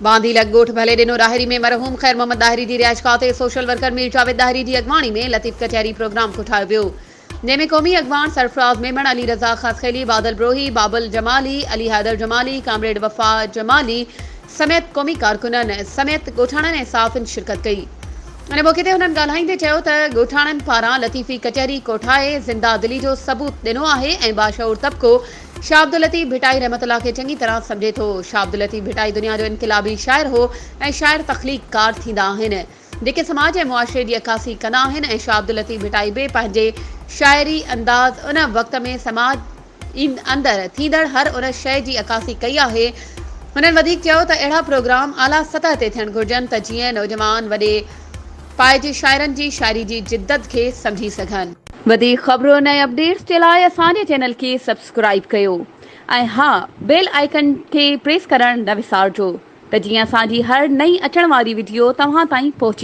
باندي لڳ ڳوٺ ڀلي ڏنو ڏاهري ۾ مرحوم خير محمد ڏاهري جي رهائشگاهه تي سوشل ورڪر مير جاويد ڏاهري جي اڳواڻي ۾ لطيف ڪچهري پروگرام ڪوٺايو ويو جنهن ۾ قومي اڳواڻ سرفراز ميمڻ، علي رضا خاصخيلي، بادل بروهي، بابل جمالي، علي حيدر جمالي، ڪامريڊ وفا جمالي سميت قومي ڪارڪنن سميت ڳوٺاڻن ۽ صحافين شرڪت ڪئي. ان موقعي تي هنن ڳالهائيندي چيو ته ڳوٺاڻن پاران لطيفي ڪچهري ڪوٺائي زنده دلي جو ثبوت ڏنو آهي ۽ باشعور طبقو شاهه عبداللطيف ڀٽائي رحمة الله کي چڱي طرح سمجهي ٿو. شاهه عبداللطيف ڀٽائي دنيا جو انقلابي شاعر هو ۽ شاعر تخليق ڪار ٿيندا آهن، جيڪي سماج ۽ معاشري جي عڪاسي ڪندا آهن ۽ شاهه عبداللطيف ڀٽائي به پنهنجي شاعري انداز ان وقت ۾ سماج اندر ٿيندڙ هر ان شيء جي عڪاسي ڪئي آهي. هنن وڌيڪ چيو ته اهڙا پروگرام اعليٰ سطح تي ٿيڻ گهرجن ته جيئن نوجوان وڏي پائي جي شاعرن جي شاعري جي جدت کي سمجهي سگهن. وڌيڪ خبرن ۽ اپڊيٽس جي لاء اسان جي چينل کي سبسڪرائيب ڪيو ۽ ها بيل آئيڪن کي پريس ڪرڻ نه وسارجو ته جيئن اسان جي هر نئين اچڻ واري وڊيو توهان تائين پهچي.